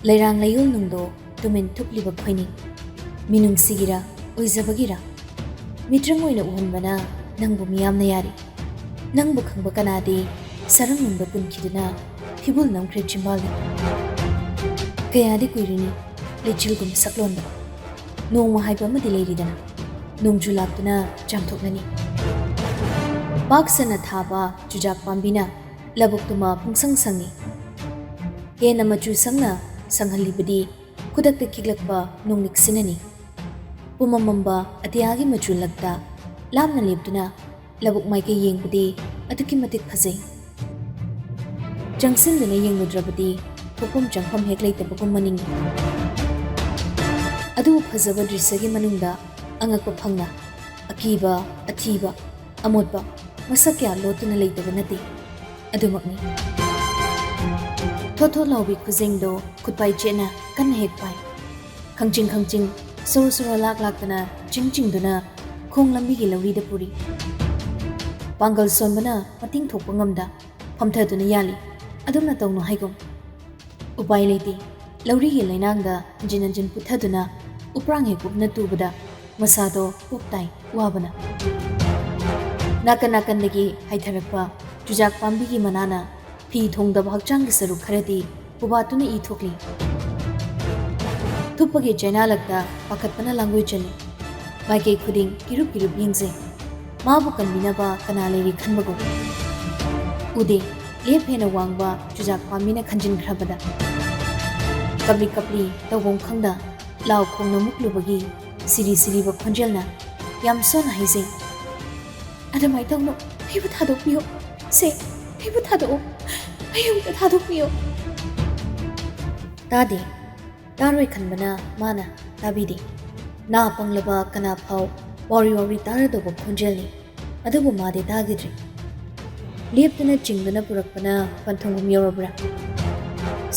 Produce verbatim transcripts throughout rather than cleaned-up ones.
ꯂꯩꯔꯥꯡ ꯂꯩꯌꯣꯜ ꯅꯨꯡꯗꯣ ꯇꯨꯃꯤꯟ ꯊꯨꯞꯂꯤꯕ ꯈꯣꯏꯅꯤ꯫ ꯃꯤꯅꯨꯡꯁꯤꯒꯤꯔ, ꯑꯣꯏꯖꯕꯒꯤꯔ? ꯃꯤꯇ꯭ꯔꯪ ꯑꯣꯏꯅ ꯎꯍꯟꯕꯅ ꯅꯪꯕꯨ ꯃꯤꯌꯥꯝꯅ ꯌꯥꯔꯤ꯫ ꯅꯪꯕꯨ ꯈꯪꯕ ꯀꯅꯥꯗꯤ ꯁꯔꯪ ꯅꯨꯡꯗ ꯄꯨꯟꯈꯤꯗꯨꯅ ꯐꯤꯕꯨꯜ ꯅꯝꯈ꯭ꯔꯦ ꯆꯤꯝꯕꯥꯜꯗ꯫ ꯀꯌꯥꯗꯤ ꯀꯨꯏꯔꯤꯅꯤ ꯂꯩꯆꯤꯜꯒꯨꯝ ꯁꯛꯂꯣꯟꯕ꯫ ꯅꯣꯡꯃ ꯍꯥꯏꯕ ꯑꯃꯗꯤ ꯂꯩꯔꯤꯗꯅ, ꯅꯣꯡꯖꯨ ꯂꯥꯛꯇꯨꯅ ꯆꯥꯝꯊꯣꯛꯂꯅꯤ꯫ ꯄꯥꯛ ꯁꯟꯅ ꯊꯥꯕ ꯆꯨꯖꯥꯛ ꯄꯥꯝꯕꯤꯅ ꯂꯧꯕꯨꯛꯇꯨꯃ ꯄꯨꯡꯁꯪ ꯁꯪꯏ꯫ ꯍꯦꯟꯅ ꯃꯆꯨ ꯁꯪꯅ ꯁꯪꯍꯜꯂꯤꯕꯗꯤ ꯈꯨꯗꯛꯇ ꯈꯤꯛꯂꯛꯄ ꯅꯣꯡꯂꯤꯛꯁꯤꯅꯅꯤ꯫ ꯄꯨꯃꯝ ꯃꯝꯕ ꯑꯇꯤꯌꯥꯒꯤ ꯃꯆꯨ ꯂꯛꯇ ꯂꯥꯞꯅ ꯂꯦꯞꯇꯨꯅ ꯂꯧꯕꯨꯛ ꯃꯥꯏꯀꯩ ꯌꯦꯡꯕꯗꯤ ꯑꯗꯨꯛꯀꯤ ꯃꯇꯤꯛ ꯐꯖꯩ꯫ ꯆꯪꯁꯤꯟꯗꯨꯅ ꯌꯦꯡꯂꯨꯗ꯭ꯔꯕꯗꯤ ꯊꯣꯛꯐꯝ ꯆꯪꯐꯝ ꯍꯦꯛ ꯂꯩꯇꯕꯒꯨꯝ ꯃꯅꯤꯡꯏ꯫ ꯑꯗꯨꯕꯨ ꯐꯖꯕ ꯗ꯭ꯔꯤꯁ꯭ꯌꯒꯤ ꯃꯅꯨꯡꯗ ꯑꯉꯛꯄ ꯐꯪꯅ ꯑꯀꯤꯕ, ꯑꯊꯤꯕ, ꯑꯃꯣꯠꯄ ꯃꯁꯛ ꯀꯌꯥ ꯂꯣꯠꯇꯨꯅ ꯂꯩꯇꯕ ꯅꯠꯇꯦ꯫ ꯑꯗꯨꯃꯛꯅꯤ꯫ ꯊꯣꯠ ꯊꯣꯠ ꯂꯥꯎꯕꯤ ꯈꯨꯖꯦꯡꯗꯣ ꯈꯨꯠꯄꯥꯏ ꯆꯦꯠꯅ ꯀꯟꯅ ꯍꯦꯛ ꯄꯥꯏ꯫ ꯈꯪꯆꯤꯡ ꯈꯪꯆꯤꯡ, ꯁꯣꯔꯣ ꯁꯣꯔꯣ ꯂꯥꯛ ꯂꯥꯛꯇꯅ ꯆꯤꯡ ꯆꯤꯡꯗꯨꯅ ꯈꯣꯡ ꯂꯝꯕꯤꯒꯤ ꯂꯧꯔꯤꯗ ꯄꯨꯔꯤ꯫ ꯄꯥꯡꯒꯜ ꯁꯣꯟꯕꯅ ꯃꯇꯦꯡ ꯊꯣꯛꯄ ꯉꯝꯗ ꯐꯝꯊꯗꯨꯅ ꯌꯥꯜꯂꯤ꯫ ꯑꯗꯨꯝꯅ ꯇꯧꯅꯨ ꯍꯥꯏꯒꯨꯝ꯫ ꯎꯄꯥꯏ ꯂꯩꯇꯦ꯫ ꯂꯧꯔꯤꯒꯤ ꯂꯩꯅꯥꯡꯗ ꯍꯟꯖꯤꯟ ꯍꯟꯖꯤꯟ ꯄꯨꯊꯗꯨꯅ ꯎꯄ꯭ꯔꯥꯡ ꯍꯦꯛ ꯀꯨꯞꯅ ꯇꯨꯕꯗ ꯃꯁꯥꯗꯣ ꯄꯣꯞ ꯇꯥꯏ ꯋꯥꯕꯅ꯫ ꯅꯥꯀꯟ ꯅꯥꯀꯟꯗꯒꯤ ꯍꯥꯏꯊꯔꯛꯄ ꯆꯨꯖꯥꯛ ꯄꯥꯝꯕꯤꯒꯤ ꯃꯅꯥꯅ ꯐꯤ ꯊꯣꯡꯗꯕ ꯍꯛꯆꯥꯡꯒꯤ ꯁꯔꯨꯛ ꯈꯔꯗꯤ ꯄꯨꯕꯥꯠꯇꯨꯅ ꯏ ꯊꯣꯛꯂꯤ꯫ ꯊꯨꯞꯄꯒꯤ ꯆꯩꯅꯥꯂꯛꯇ ꯄꯥꯈꯠꯄꯅ ꯂꯥꯡꯒꯣꯏ ꯆꯜꯂꯤ꯫ ꯃꯥꯏꯀꯩ ꯈꯨꯗꯤꯡ ꯀꯤꯔꯨꯞ ꯀꯤꯔꯨꯞ ꯌꯦꯡꯖꯩ꯫ ꯃꯥꯕꯨ ꯀꯟꯕꯤꯅꯕ ꯀꯅꯥ ꯂꯩꯔꯤ ꯈꯟꯕꯒꯨꯝ꯫ ꯎꯗꯦ, ꯂꯦꯞ ꯍꯦꯟꯅ ꯋꯥꯡꯕ ꯆꯨꯖꯥꯛ ꯄꯥꯝꯕꯤꯅ ꯈꯟꯖꯤꯟꯈ꯭ꯔꯕꯗ꯫ ꯀꯞꯂꯤ ꯀꯞꯂꯤ ꯇꯧꯐꯝ ꯈꯪꯗ ꯂꯥꯎ ꯈꯣꯡꯅ ꯃꯨꯛꯂꯨꯕꯒꯤ ꯁꯤꯔꯤ ꯁꯤꯔꯤꯕ ꯈꯣꯟꯖꯦꯜꯅ ꯌꯥꯝ ꯁꯣꯟꯅ ꯍꯥꯏꯖꯩ, "ꯑꯗꯨꯃꯥꯏꯅ ꯇꯧꯅꯨ, ꯑꯩꯕꯨ ꯊꯥꯗꯣꯛꯄꯤꯌꯨ꯫ ꯁꯦ, ꯑꯩꯕꯨ ꯊꯥꯗꯣꯛꯑꯣ꯫ ꯑꯩ ꯑꯃꯨꯛꯇ ꯊꯥꯗꯣꯛꯄꯤꯌꯨ꯫" ꯇꯥꯗꯦ꯫ ꯇꯥꯔꯣꯏ ꯈꯟꯕꯅ ꯃꯥꯅ ꯇꯥꯕꯤꯗꯦ꯫ ꯅꯥ ꯄꯪꯂꯕ ꯀꯅꯥ ꯐꯥꯎ ꯋꯥꯎꯔꯤ ꯋꯥꯎꯔꯤ ꯇꯥꯔꯗꯧꯕ ꯈꯣꯟꯖꯦꯜꯅꯤ꯫ ꯑꯗꯨꯕꯨ ꯃꯥꯗꯤ ꯇꯥꯈꯤꯗ꯭ꯔꯦ꯫ ꯂꯦꯞꯇꯨꯅ ꯆꯤꯡꯗꯨꯅ ꯄꯨꯔꯛꯄꯅ ꯄꯟꯊꯨꯡꯐꯝ ꯌꯧꯔꯕ꯭ꯔꯥ?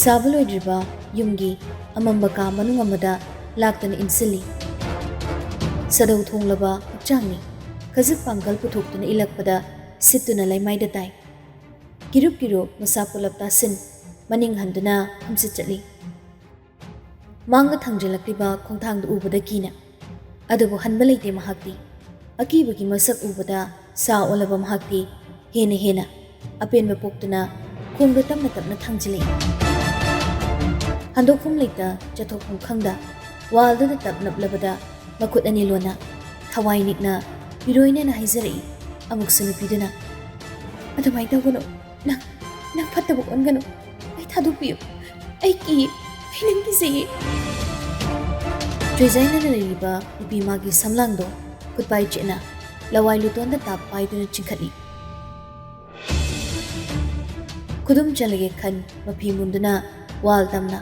ꯁꯥꯕ ꯂꯣꯏꯗ꯭ꯔꯤꯕ ꯌꯨꯝꯒꯤ ꯑꯃꯝꯕ ꯀꯥ ꯃꯅꯨꯡ ꯑꯃꯗ ꯂꯥꯛꯇꯨꯅ ꯏꯟꯁꯤꯜꯂꯤ꯫ ꯁꯥꯗꯧ ꯊꯣꯡꯂꯕ ꯍꯛꯆꯥꯡꯅꯤ꯫ ꯈꯖꯤꯛ ꯄꯥꯡꯒꯜ ꯄꯨꯊꯣꯛꯇꯨꯅ ꯏꯜꯂꯛꯄꯗ ꯁꯤꯠꯇꯨꯅ ꯂꯩꯃꯥꯏꯗ ꯇꯥꯏ꯫ ꯀꯤꯔꯨꯞ ꯀꯤꯔꯨꯞ ꯃꯁꯥ ꯄꯨꯂꯞ ꯇꯥꯁꯤꯟ, ꯃꯅꯤꯡ ꯍꯟꯗꯨꯅ ꯍꯝꯆꯤꯠ ꯆꯠꯂꯤ꯫ ꯃꯥꯡꯗ ꯊꯥꯡꯖꯤꯜꯂꯛꯂꯤꯕ ꯈꯣꯡꯊꯥꯡꯗꯨ ꯎꯕꯗ ꯀꯤꯅ꯫ ꯑꯗꯨꯕꯨ ꯍꯟꯕ ꯂꯩꯇꯦ ꯃꯍꯥꯛꯇꯤ꯫ ꯑꯀꯤꯕꯒꯤ ꯃꯁꯛ ꯎꯕꯗ ꯁꯥ ꯑꯣꯜꯂꯕ ꯃꯍꯥꯛꯇꯤ ꯍꯦꯟꯅ ꯍꯦꯟꯅ ꯑꯄꯦꯟꯕ ꯄꯣꯛꯇꯨꯅ ꯈꯣꯡꯗ ꯇꯞꯅ ꯇꯞꯅ ꯊꯥꯡꯖꯤꯜꯂꯛꯏ꯫ ꯍꯟꯗꯣꯛꯐꯝ ꯂꯩꯇ ꯆꯠꯊꯣꯛꯐꯝ ꯈꯪꯗ ꯋꯥꯜꯗꯨꯗ ꯇꯞ ꯅꯞꯂꯕꯗ ꯃꯈꯨꯠ ꯑꯅꯤ ꯂꯣꯟꯅ ꯊꯋꯥꯏ ꯅꯤꯛꯅ ꯍꯤꯔꯣꯏꯅꯦꯅ ꯍꯥꯏꯖꯔꯛꯏ꯫ ꯑꯃꯨꯛꯁꯨ ꯅꯨꯄꯤꯗꯨꯅ, "ꯑꯗꯨꯃꯥꯏꯅ ꯇꯧꯒꯅꯨ, ꯅꯪ, ꯅꯪ ꯐꯠꯇꯕ ꯑꯣꯟꯒꯅꯨ, ꯑꯩ ꯊꯥꯗꯣꯛꯄꯤꯌꯨ, ꯑꯩ ꯀꯤ, ꯑꯩ ꯅꯪ ꯀꯤꯖꯩꯌꯦ"꯫ ꯆꯣꯏꯖꯥꯏꯅꯅ ꯂꯩꯔꯤꯕ ꯅꯨꯄꯤ ꯃꯥꯒꯤ ꯁꯝꯂꯥꯡꯗꯣ ꯈꯨꯠꯄꯥꯏ ꯆꯦꯠꯅ ꯂꯋꯥꯏ ꯂꯨꯇꯣꯟꯗ ꯇꯥꯞ ꯄꯥꯏꯗꯨꯅ ꯆꯤꯡꯈꯠꯂꯤ꯫ ꯈꯨꯗꯨꯝ ꯆꯜꯂꯒꯦ ꯈꯟ ꯃꯐꯤ ꯃꯨꯟꯗꯨꯅ ꯋꯥꯜ ꯇꯝꯅ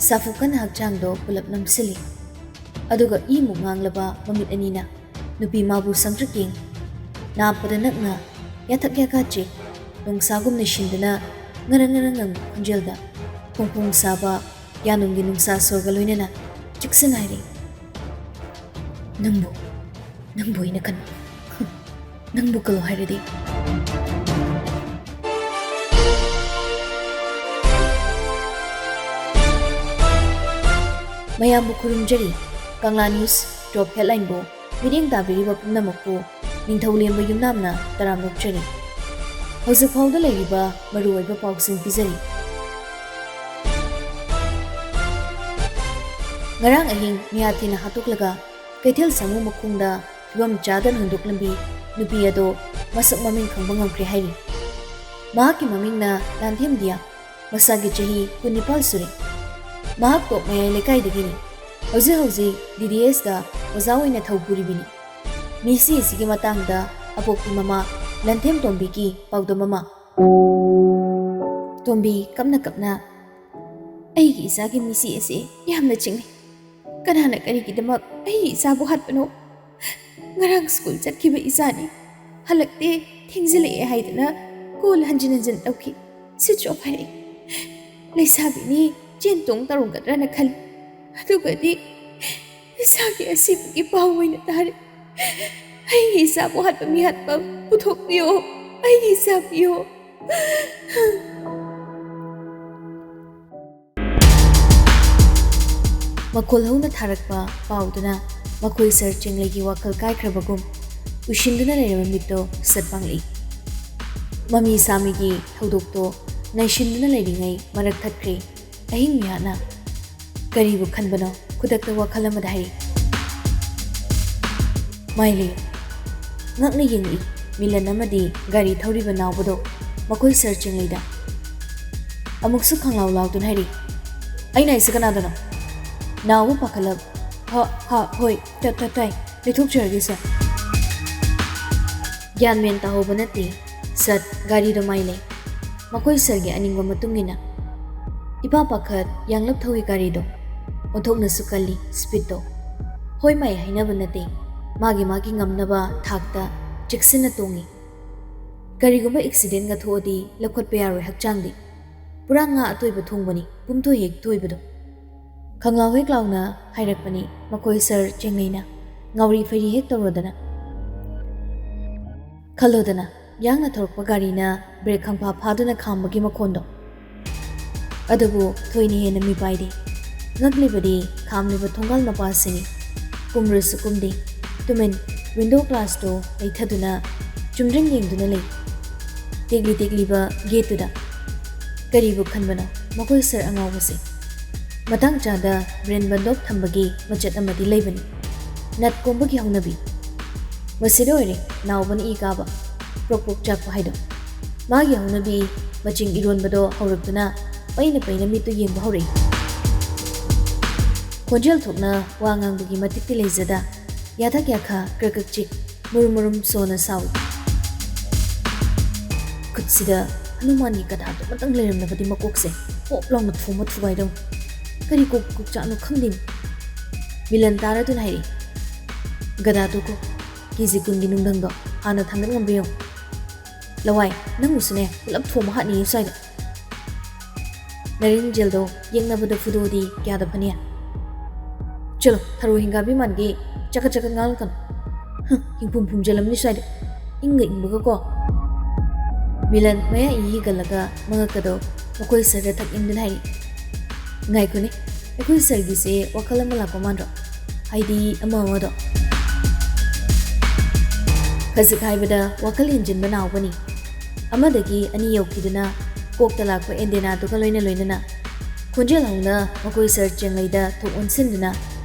ꯁꯥꯐꯨ ꯀꯟꯅ ꯍꯛꯆꯥꯡꯗꯣ ꯄꯨꯂꯞ ꯅꯝꯁꯤꯜꯂꯤ꯫ ꯑꯗꯨꯒ ꯏꯃꯨꯛ ꯉꯥꯡꯂꯕ ꯃꯃꯤꯠ ꯑꯅꯤꯅ ꯅꯨꯄꯤ ꯃꯥꯕꯨ ꯁꯪꯇ꯭ꯔꯤꯛ ꯌꯦꯡ꯫ ꯅꯥꯞꯄꯗ ꯅꯛꯅ ꯌꯥꯊꯛ ꯌꯥꯀꯥ ꯆꯦꯛ, ꯅꯣꯡꯁꯥꯒꯨꯝꯅ ꯁꯤꯟꯗꯨꯅ ꯉꯔꯪ ꯉꯔꯪ ꯉꯪꯕ ꯈꯣꯟꯖꯦꯜꯗ ꯐꯣꯡ ꯐꯣꯡ ꯁꯥꯕ ꯌꯥꯅꯨꯡꯒꯤ ꯅꯨꯡꯁꯥ ꯁꯣꯔꯒ ꯂꯣꯏꯅꯅ ꯆꯤꯛꯁꯤꯟ ꯍꯥꯏꯔꯤ꯫ "ꯅꯪꯕꯨ, ꯅꯪꯕꯨ ꯑꯩꯅ ꯀꯟ-, ꯅꯪꯕꯨ ꯀꯜꯂꯣ ꯍꯥꯏꯔꯗꯤ?" ꯃꯌꯥꯝꯕꯨ ꯈꯨꯔꯨꯝꯖꯔꯤ꯫ ꯀꯪꯂꯥ ꯅ꯭ꯌꯨꯁ ꯇꯣꯞ ꯍꯦꯗꯂꯥꯏꯟꯕꯨ ꯃꯤꯠꯌꯦꯡ ꯇꯥꯕꯤꯔꯤꯕ ꯄꯨꯝꯅꯃꯛꯄꯨ ꯅꯤꯡꯊꯧ ꯂꯦꯝꯕ ꯌꯨꯝꯅꯥꯝꯅ ꯇꯔꯥꯝꯅ ꯑꯣꯛꯆꯔꯤ꯫ ꯍꯧꯖꯤꯛ ꯐꯥꯎꯗ ꯂꯩꯔꯤꯕ ꯃꯔꯨꯑꯣꯏꯕ ꯄꯥꯎꯁꯤꯡ ꯄꯤꯖꯔꯤ꯫ ꯉꯔꯥꯡ ꯑꯍꯤꯡ ꯃꯤꯌꯥꯊꯤꯅ ꯍꯥꯠꯇꯣꯛꯂꯒ ꯀꯩꯊꯦꯜ ꯁꯥꯃꯨ ꯃꯈꯣꯡꯗ ꯐꯤꯕꯝ ꯆꯥꯗꯅ ꯍꯨꯟꯗꯣꯛꯂꯝꯕꯤ ꯅꯨꯄꯤ ꯑꯗꯣ ꯃꯁꯛ ꯃꯃꯤꯡ ꯈꯪꯕ ꯉꯝꯈ꯭ꯔꯦ ꯍꯥꯏꯔꯤ꯫ ꯃꯍꯥꯛꯀꯤ ꯃꯃꯤꯡꯅ ꯂꯥꯟꯊꯦꯝ ꯗꯤꯌꯥ, ꯃꯁꯥꯒꯤ ꯆꯍꯤ ꯀꯨꯟꯅꯤꯄꯥꯜ ꯁꯨꯔꯦ꯫ ꯃꯍꯥꯛ ꯇꯣꯞ ꯃꯌꯥꯏ ꯂꯩꯀꯥꯏꯗꯒꯤꯅꯤ꯫ ꯍꯧꯖꯤꯛ ꯍꯧꯖꯤꯛ ꯗꯤ ꯗꯤ ꯑꯦꯁꯇ ꯑꯣꯖꯥ ꯑꯣꯏꯅ ꯊꯧ ꯄꯨꯔꯤꯕꯤꯅꯤ꯫ ꯃꯤꯁꯤ ꯑꯁꯤꯒꯤ ꯃꯇꯥꯡꯗ ꯑꯄꯣꯛꯄꯤ ꯃꯃꯥ ꯂꯟꯊꯦꯝ ꯇꯣꯝꯕꯤꯒꯤ ꯄꯥꯎꯗꯝ ꯑꯃ꯫ ꯇꯣꯝꯕꯤ ꯀꯞꯅ ꯀꯞꯅ, "ꯑꯩꯒꯤ ꯏꯆꯥꯒꯤ ꯃꯤꯁꯤ ꯑꯁꯤ ꯌꯥꯝꯅ ꯆꯤꯡꯅꯩ꯫ ꯀꯅꯥꯅ ꯀꯔꯤꯒꯤꯗꯃꯛ ꯑꯩꯒꯤ ꯏꯆꯥꯕꯨ ꯍꯥꯠꯄꯅꯣ? ꯉꯔꯥꯡ ꯁ꯭ꯀꯨꯜ ꯆꯠꯈꯤꯕ ꯏꯆꯥꯅꯤ꯫ ꯍꯜꯂꯛꯇꯦ, ꯊꯦꯡꯖꯤꯜꯂꯛꯑꯦ ꯍꯥꯏꯗꯨꯅ ꯀꯣꯜ ꯍꯟꯖꯤꯟ ꯍꯟꯖꯤꯟ ꯇꯧꯈꯤ꯫ ꯁ꯭ꯋꯤꯆ ꯑꯣꯐ ꯍꯥꯏꯔꯛꯏ꯫ ꯂꯩꯁꯥꯕꯤꯅꯤ, ꯆꯦꯟ ꯆꯣꯡ ꯇꯧꯔꯝꯒꯗ꯭ꯔꯅ ꯈꯜꯂꯤ꯫ ꯑꯗꯨꯒꯗꯤ ꯏꯆꯥꯒꯤ ꯑꯁꯤꯕꯒꯤ ꯄꯥꯎ ꯑꯣꯏꯅ ꯇꯥꯔꯦ꯫ ꯑꯩꯒꯤ ꯏꯆꯥꯕꯨ ꯍꯥꯠꯄ ꯃꯤꯍꯥꯠꯄ ꯄꯨꯊꯣꯛꯄꯤꯌꯣ꯫ ꯑꯩꯒꯤ ꯏꯆꯥ ꯄꯤꯌꯣ"꯫ ꯃꯈꯣꯜ ꯍꯧꯅ ꯊꯥꯔꯛꯄ ꯄꯥꯎꯗꯨꯅ ꯃꯈꯣꯏ ꯁꯥꯔ ꯆꯦꯡꯂꯩꯒꯤ ꯋꯥꯈꯜ ꯀꯥꯏꯈ꯭ꯔꯕꯒꯨꯝ ꯎꯏꯁꯤꯟꯗꯨꯅ ꯂꯩꯔꯕ ꯃꯤꯠꯇꯣ ꯁꯠ ꯄꯥꯡꯂꯛꯏ꯫ ꯃꯃꯤ ꯁꯥꯃꯤꯒꯤ ꯊꯧꯗꯣꯛꯇꯣ ꯅꯩꯁꯤꯟꯗꯨꯅ ꯂꯩꯔꯤꯉꯩ ꯃꯔꯛ ꯊꯠꯈ꯭ꯔꯦ꯫ ꯑꯍꯤꯡ ꯃꯤꯍꯥꯠꯅ ꯀꯔꯤꯕꯨ ꯈꯟꯕꯅꯣ ꯈꯨꯗꯛꯇ ꯋꯥꯈꯜ ꯑꯃꯗ ꯍꯥꯏꯔꯛꯏ꯫ ꯃꯥꯏꯂꯤ ꯉꯛꯅ ꯌꯦꯡꯂꯛꯏ꯫ ꯃꯤꯂꯟ ꯑꯃꯗꯤ ꯒꯥꯔꯤ ꯊꯧꯔꯤꯕ ꯅꯥꯎꯕꯗꯣ ꯃꯈꯣꯏ ꯁꯥꯔ ꯆꯦꯡꯂꯩꯗ꯫ ꯑꯃꯨꯛꯁꯨ ꯈꯪꯂꯥꯎ ꯂꯥꯎꯗꯨꯅ ꯍꯥꯏꯔꯛꯏ, "ꯑꯩꯅ ꯍꯥꯏꯁꯦ ꯀꯅꯥꯗꯅꯣ? ꯅꯥꯎꯕ ꯄꯥꯈꯠꯂꯛ꯫ ꯍ-, ꯍ-, ꯍꯣꯏ, ꯇ-, ꯇ-, ꯇꯥꯏ꯫ ꯂꯩꯊꯣꯛꯆꯔꯒꯦ ꯁꯥꯔ꯫" ꯒ꯭ꯌꯥꯟ ꯃꯦꯟ ꯇꯥꯍꯧꯕ ꯅꯠꯇꯦ꯫ ꯁꯠ ꯒꯥꯔꯤꯗꯣ ꯃꯥꯏ ꯂꯩ꯫ ꯃꯈꯣꯏ ꯁꯥꯔꯒꯤ ꯑꯅꯤꯡꯕ ꯃꯇꯨꯡ ꯏꯟꯅ ꯏꯄꯥ ꯄꯥꯈꯠ ꯌꯥꯡꯂꯞ ꯊꯧꯏ ꯒꯥꯔꯤꯗꯣ꯫ ꯑꯣꯟꯊꯣꯛꯅꯁꯨ ꯀꯜꯂꯤ ꯁ꯭ꯄꯤꯗꯇꯣ꯫ ꯍꯣꯏ ꯃꯥꯏ ꯍꯥꯏꯅꯕ ꯅꯠꯇꯦ꯫ ꯃꯥꯒꯤ ꯃꯥꯒꯤ ꯉꯝꯅꯕ ꯊꯥꯛꯇ ꯆꯦꯛꯁꯤꯟꯅ ꯇꯣꯡꯏ꯫ ꯀꯔꯤꯒꯨꯝꯕ ꯑꯦꯛꯁꯤꯗꯦꯟꯒ ꯊꯣꯛꯑꯗꯤ ꯂꯧꯈꯠꯄ ꯌꯥꯔꯣꯏ ꯍꯛꯆꯥꯡꯗꯤ꯫ ꯄꯨꯔꯥ ꯉꯥ ꯑꯇꯣꯏꯕ ꯊꯣꯡꯕꯅꯤ ꯄꯨꯝꯊꯣꯏ ꯍꯦꯛ ꯇꯣꯏꯕꯗꯣ꯫ ꯈꯪꯂꯥꯎ ꯍꯦꯛ ꯂꯥꯎꯅ ꯍꯥꯏꯔꯛꯄꯅꯤ ꯃꯈꯣꯏ ꯁꯥꯔ ꯆꯦꯡꯅꯩꯅ ꯉꯥꯎꯔꯤ ꯐꯩꯔꯤ ꯍꯦꯛ ꯇꯧꯔꯗꯅ꯫ ꯈꯜꯂꯣꯗꯅ, ꯌꯥꯡꯅ ꯊꯧꯔꯛꯄ ꯒꯥꯔꯤꯅ ꯕ꯭ꯔꯦꯛ ꯈꯪꯐꯥ ꯐꯥꯗꯨꯅ ꯈꯥꯝꯕꯒꯤ ꯃꯈꯣꯟꯗꯣ꯫ ꯑꯗꯨꯕꯨ ꯊꯣꯏꯅ ꯍꯦꯟꯅ ꯃꯤꯄꯥꯏꯗꯦ꯫ ꯉꯛꯂꯤꯕꯗꯤ ꯈꯥꯝꯂꯤꯕ ꯊꯣꯡꯒꯥꯜ ꯃꯄꯥꯁꯤꯅꯤ꯫ ꯀꯨꯝꯔꯁꯨ ꯀꯨꯝꯗꯦ꯫ ꯇꯨꯃꯤꯟ ꯋꯤꯟꯗꯣ ꯒ꯭ꯂꯥꯁꯇꯣ ꯂꯩꯊꯗꯨꯅ ꯆꯨꯝꯗ꯭ꯔꯤꯡ ꯌꯦꯡꯗꯨꯅ ꯂꯩ꯫ ꯇꯦꯛꯂꯤ ꯇꯦꯛꯂꯤꯕ ꯒꯦꯠꯇꯨꯗ꯫ ꯀꯔꯤꯕꯨ ꯈꯟꯕꯅꯣ ꯃꯈꯣꯏ ꯁꯥꯔ ꯑꯉꯥꯎꯕꯁꯦ? ꯃꯇꯥꯡ ꯆꯥꯗ ꯕ꯭ꯔꯦꯟ ꯕꯟꯗꯣꯞ ꯊꯝꯕꯒꯤ ꯃꯆꯠ ꯑꯃꯗꯤ ꯂꯩꯕꯅꯤ꯫ ꯅꯠ ꯀꯣꯝꯕꯒꯤ ꯍꯧꯅꯕꯤ꯫ ꯃꯁꯤꯗ ꯑꯣꯏꯔꯦ ꯅꯥꯎꯕꯅ ꯏ ꯀꯥꯕ, ꯄ꯭ꯔꯣꯛ ꯄ꯭ꯔꯣꯛ ꯆꯥꯛꯄ ꯍꯥꯏꯗꯣ꯫ ꯃꯥꯒꯤ ꯍꯧꯅꯕꯤ ꯃꯆꯤꯡ ꯏꯔꯣꯟꯕꯗꯣ ꯍꯧꯔꯛꯇꯨꯅ ꯄꯩꯅ ꯄꯩꯅ ꯃꯤꯠꯇꯨ ꯌꯦꯡꯕ ꯍꯧꯔꯛꯏ꯫ ꯈꯣꯟꯖꯦꯜ ꯊꯣꯛꯅ ꯋꯥ ꯉꯥꯡꯕꯒꯤ ꯃꯇꯤꯛꯇꯤ ꯂꯩꯖꯗ, ꯌꯥꯊꯛ ꯌꯥꯈꯥ ꯀ꯭ꯔꯛ ꯀ꯭ꯔꯛ ꯆꯤꯛ, ꯃꯨꯔꯨꯝ ꯃꯨꯔꯨꯝ ꯁꯣꯅ ꯁꯥꯎꯏ꯫ ꯈꯨꯠꯁꯤꯗ ꯍꯅꯨꯃꯥꯟꯒꯤ ꯒꯗꯥꯗꯨꯃꯇꯪ ꯂꯩꯔꯝꯂꯕꯗꯤ ꯃꯀꯣꯛꯁꯦ ꯄꯣꯞ ꯂꯥꯎꯅ ꯊꯣꯝꯃ ꯊꯨꯒꯥꯏꯗꯧꯅꯤ꯫ ꯀꯔꯤ ꯀꯣꯛ ꯀꯣꯛꯆꯥꯛꯅꯣ ꯈꯪꯗꯦꯅꯦ꯫ ꯃꯤꯂꯟ ꯇꯥꯔꯗꯨꯅ ꯍꯥꯏꯔꯛꯏ, "ꯒꯗꯥꯗꯨ ꯀꯣ, ꯀꯦ ꯖꯤ ꯀꯨꯟꯒꯤ ꯅꯨꯡꯙꯪꯗꯣ ꯍꯥꯟꯅ ꯊꯥꯡꯒꯠ ꯉꯝꯕ꯭ꯔꯥ ꯌꯦꯡꯉꯨ꯫ ꯂꯋꯥꯏ, ꯅꯪꯕꯨꯁꯨꯅꯦ ꯄꯨꯂꯞ ꯊꯣꯝꯃ ꯍꯥꯠꯅꯤꯌꯦ ꯁ꯭ꯋꯥꯏꯗ꯫ ꯅꯔꯦꯟ ꯖꯦꯜꯗꯣ ꯌꯦꯛꯅꯕꯗ ꯐꯨꯗꯣꯛꯑꯗꯤ ꯀꯌꯥꯗ ꯐꯅꯤ? ꯆꯠꯂꯣ, ꯊꯔꯣ ꯍꯤꯡꯒꯥꯕꯤ ꯃꯥꯟꯒꯤ ꯆꯀꯠ ꯆꯀꯠ ꯉꯥꯡꯂꯛꯀꯅꯨ꯫ ꯍꯨꯝ, ꯍꯤꯡꯐꯨꯝ ꯐꯨꯝꯖꯤꯜꯂꯝꯅꯤ ꯁ꯭ꯋꯥꯏꯗ꯫ ꯏꯪꯒ ꯏꯪꯕꯒꯀꯣ꯫" ꯃꯤꯂꯟ ꯃꯌꯥ ꯏ ꯍꯤꯒꯠꯂꯒ ꯃꯉꯛꯀꯗꯣ ꯃꯈꯣꯏ ꯁꯥꯔꯗ ꯊꯛ ꯏꯟꯗꯨꯅ ꯍꯥꯏꯔꯤ, "ꯉꯥꯏꯈꯣꯅꯦ, ꯑꯩꯈꯣꯏ ꯁꯔꯒꯤꯁꯦ ꯋꯥꯈꯜ ꯑꯃ ꯂꯥꯛꯄ ꯃꯥꯟꯗ꯭ꯔꯣ? ꯍꯥꯏꯗꯤ ꯑꯃ ꯑꯃꯗꯣ꯫ ꯈꯖꯤꯛ ꯍꯥꯏꯕꯗ ꯋꯥꯈꯜ ꯍꯦꯟꯖꯤꯟꯕ ꯅꯥꯎꯕꯅꯤ꯫ ꯑꯃꯗꯒꯤ ꯑꯅꯤ ꯌꯧꯈꯤꯗꯨꯅ ꯀꯣꯛꯇ ꯂꯥꯛꯄ ꯑꯦꯟꯗꯦꯅꯥꯗꯨꯒ ꯂꯣꯏꯅ ꯂꯣꯏꯅꯅ ꯈꯣꯟꯖꯦꯜ ꯍꯧꯅ ꯃꯈꯣꯏ ꯁꯔ ꯆꯦꯡꯂꯩꯗ ꯊꯣꯛ ꯑꯣꯟꯁꯤꯟꯗꯨꯅ